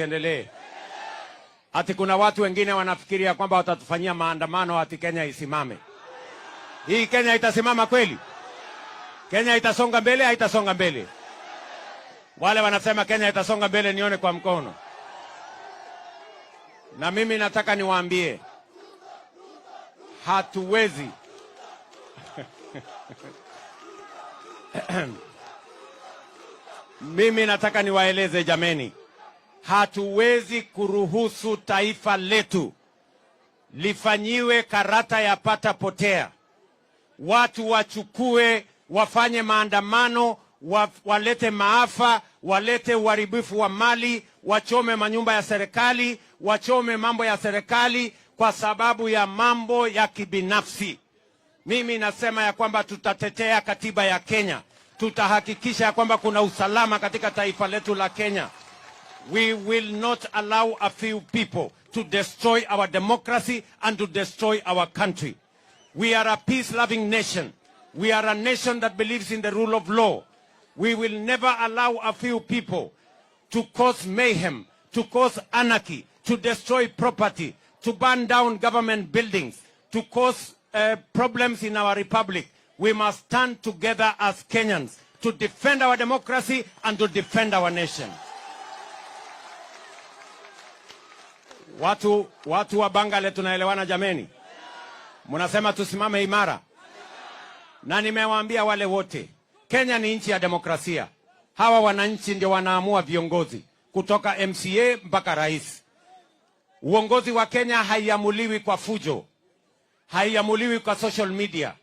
Tuendelee. Ati kuna watu wengine wanafikiria kwamba watatufanyia maandamano ati Kenya isimame. Hii Kenya itasimama kweli? Kenya itasonga mbele, haitasonga mbele? Wale wanasema Kenya itasonga mbele, nione kwa mkono. Na mimi nataka niwaambie, hatuwezi mimi nataka niwaeleze jameni, hatuwezi kuruhusu taifa letu lifanyiwe karata ya pata potea. Watu wachukue wafanye maandamano, walete maafa, walete uharibifu wa mali, wachome manyumba ya serikali, wachome mambo ya serikali kwa sababu ya mambo ya kibinafsi. Mimi nasema ya kwamba tutatetea katiba ya Kenya, tutahakikisha ya kwamba kuna usalama katika taifa letu la Kenya. We will not allow a few people to destroy our democracy and to destroy our country. We are a peace-loving nation. We are a nation that believes in the rule of law. We will never allow a few people to cause mayhem, to cause anarchy, to destroy property, to burn down government buildings, to cause problems in our republic. We must stand together as Kenyans to defend our democracy and to defend our nation. Watu wa Bangale tunaelewana jameni? Mnasema tusimame imara. Na nimewaambia wale wote, Kenya ni nchi ya demokrasia. Hawa wananchi ndio wanaamua viongozi kutoka MCA mpaka rais. Uongozi wa Kenya haiamuliwi kwa fujo, haiamuliwi kwa social media,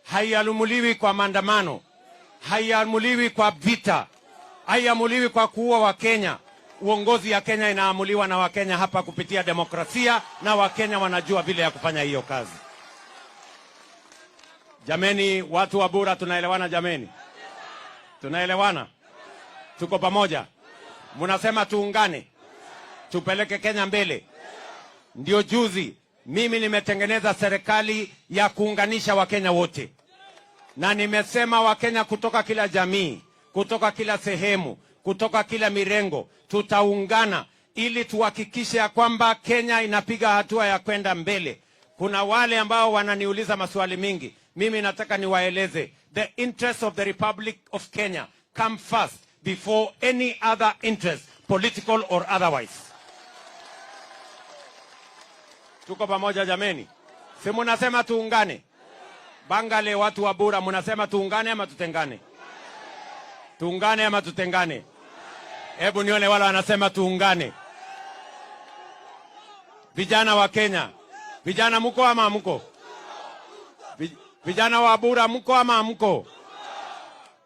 haiamuliwi kwa maandamano, haiamuliwi kwa vita, haiamuliwi kwa kuua Wakenya. Uongozi ya Kenya inaamuliwa na Wakenya hapa kupitia demokrasia, na Wakenya wanajua vile ya kufanya hiyo kazi. Jameni, watu wa Bura, tunaelewana jameni? Tunaelewana? Tuko pamoja? Mnasema tuungane, tupeleke Kenya mbele. Ndio juzi mimi nimetengeneza serikali ya kuunganisha Wakenya wote, na nimesema Wakenya kutoka kila jamii, kutoka kila sehemu, kutoka kila mirengo, tutaungana ili tuhakikishe ya kwamba Kenya inapiga hatua ya kwenda mbele. Kuna wale ambao wananiuliza maswali mingi. Mimi nataka niwaeleze, the interest of the Republic of Kenya come first before any other interest, political or otherwise. Tuko pamoja jameni? Si munasema tuungane? Bangale, watu wa Bura, munasema tuungane ama tutengane? Tuungane ama tutengane? Hebu nione wale wanasema tuungane. Vijana wa Kenya, vijana muko ama muko? Vijana wa Bura mko ama mko?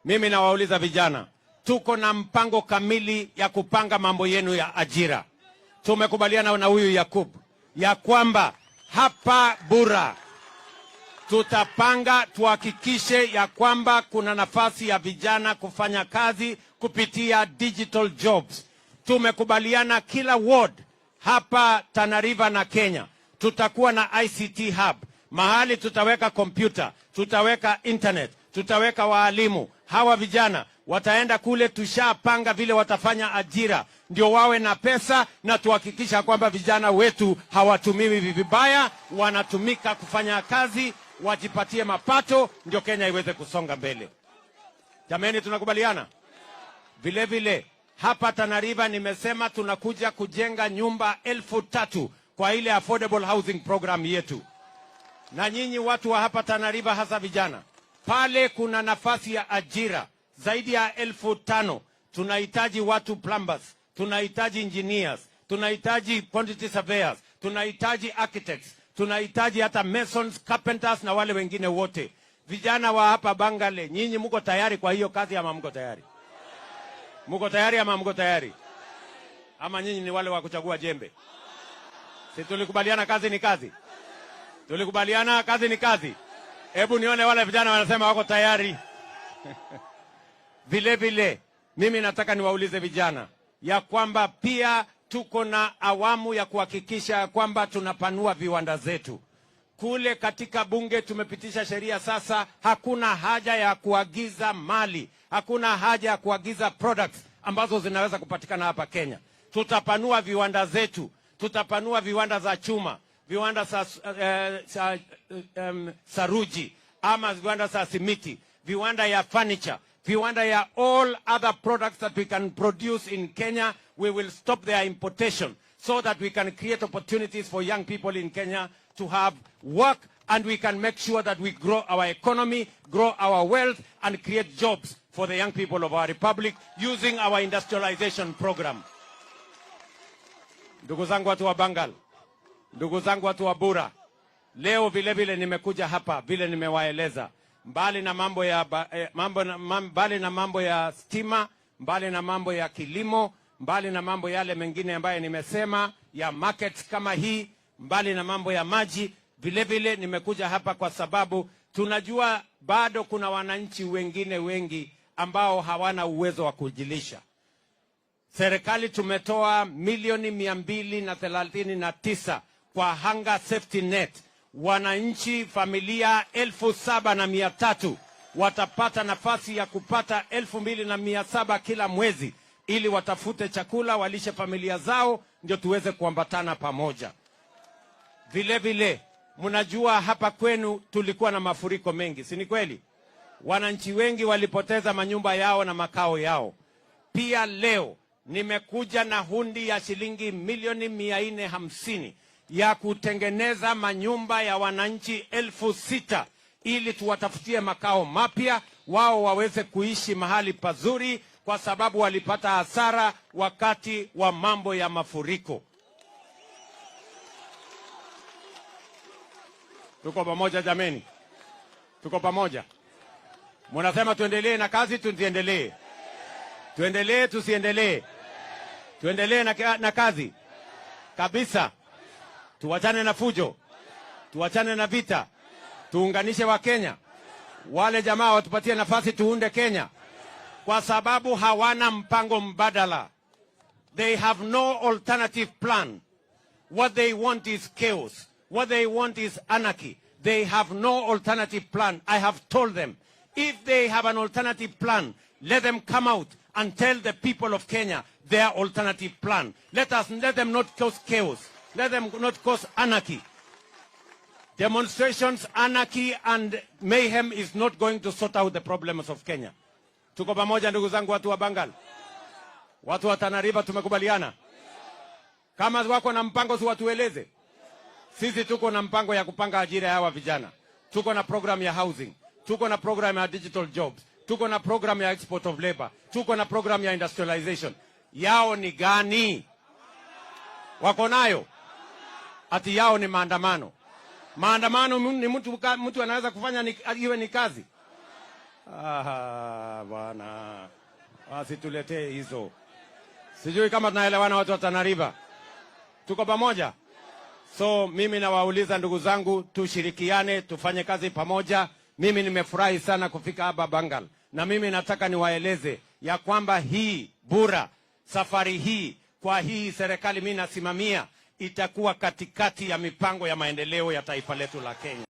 Mimi nawauliza vijana, tuko na mpango kamili ya kupanga mambo yenu ya ajira. Tumekubaliana na huyu Yakub ya kwamba hapa Bura tutapanga tuhakikishe ya kwamba kuna nafasi ya vijana kufanya kazi kupitia digital jobs. Tumekubaliana kila ward hapa Tana River na Kenya tutakuwa na ICT hub, mahali tutaweka kompyuta, tutaweka internet, tutaweka waalimu. Hawa vijana wataenda kule, tushapanga vile watafanya ajira, ndio wawe na pesa, na tuhakikisha kwamba vijana wetu hawatumiwi vibaya, wanatumika kufanya kazi, wajipatie mapato, ndio Kenya iweze kusonga mbele. Jameni, tunakubaliana? Vile vile hapa Tana River nimesema tunakuja kujenga nyumba 3,000 kwa ile affordable housing program yetu. Na nyinyi watu wa hapa Tana River, hasa vijana, pale kuna nafasi ya ajira zaidi ya 5,000. Tunahitaji watu plumbers, tunahitaji engineers, tunahitaji quantity surveyors, tunahitaji architects, tunahitaji hata masons, carpenters na wale wengine wote. Vijana wa hapa Bangale, nyinyi mko tayari kwa hiyo kazi ama mko tayari? Mko tayari ama mko tayari? Ama nyinyi ni wale wa kuchagua jembe? Si tulikubaliana kazi ni kazi? Tulikubaliana kazi ni kazi. Hebu nione wale vijana wanasema wako tayari. Vile vile mimi nataka niwaulize vijana ya kwamba pia tuko na awamu ya kuhakikisha kwamba tunapanua viwanda zetu. Kule katika bunge tumepitisha sheria sasa, hakuna haja ya kuagiza mali, hakuna haja ya kuagiza products ambazo zinaweza kupatikana hapa Kenya. Tutapanua viwanda zetu, tutapanua viwanda za chuma, viwanda za saruji ama viwanda za simiti, viwanda ya furniture, viwanda ya all other products that we can produce in Kenya. We will stop their importation so that we can create opportunities for young people in Kenya to have work, and we can make sure that we grow our economy, grow our wealth, and create jobs for the young people of our republic using our industrialization program. Ndugu zangu watu wa Bangal, ndugu zangu watu wa Bura, leo vile vile nimekuja hapa vile nimewaeleza, mbali na mambo ya stima, mbali na mambo ya kilimo, mbali na mambo yale mengine ambayo nimesema ya markets kama hii, mbali na mambo ya maji, vile vile nimekuja hapa kwa sababu tunajua bado kuna wananchi wengine wengi ambao hawana uwezo wa kujilisha. Serikali tumetoa milioni 239 kwa Hunger Safety Net. Wananchi familia 7,300 watapata nafasi ya kupata 2,700 kila mwezi ili watafute chakula walishe familia zao, ndio tuweze kuambatana pamoja. Vile vile mnajua hapa kwenu tulikuwa na mafuriko mengi, si ni kweli? Wananchi wengi walipoteza manyumba yao na makao yao. Pia leo nimekuja na hundi ya shilingi milioni 450 ya kutengeneza manyumba ya wananchi 6,000 ili tuwatafutie makao mapya, wao waweze kuishi mahali pazuri, kwa sababu walipata hasara wakati wa mambo ya mafuriko. Tuko pamoja jameni? Tuko pamoja? Munasema tuendelee na kazi, tusiendelee? Tuendelee, tusiendelee? Tuendelee na kazi kabisa. Tuwachane na fujo, tuwachane na vita, tuunganishe Wakenya. Wale jamaa watupatie nafasi tuunde Kenya, kwa sababu hawana mpango mbadala. They have no alternative plan. What they want is chaos. What they want is anarchy. They have no alternative plan. I have told them, if they have an alternative plan, let them come out and tell the people of Kenya their alternative plan. Let them not cause chaos. Let them not cause anarchy. Demonstrations, anarchy and mayhem is not going to sort out the problems of Kenya. Tuko pamoja ndugu zangu watu wa Bangal? Watu wa Tana River tumekubaliana? Kama wako na mpango si watueleze. Sisi tuko na mpango ya kupanga ajira ya hawa vijana. Tuko na program ya housing, tuko na program ya digital jobs, tuko na program ya export of labor, tuko na program ya industrialization. Yao ni gani? Wako nayo? Ati yao ni maandamano. Maandamano ni mtu anaweza kufanya iwe ni kazi? Ah, bwana. Wasituletee hizo. Sijui kama tunaelewana watu wa Tana River. Tuko pamoja? So mimi nawauliza ndugu zangu, tushirikiane, tufanye kazi pamoja. Mimi nimefurahi sana kufika hapa Bangal, na mimi nataka niwaeleze ya kwamba hii Bura, safari hii kwa hii serikali mimi nasimamia, itakuwa katikati ya mipango ya maendeleo ya taifa letu la Kenya.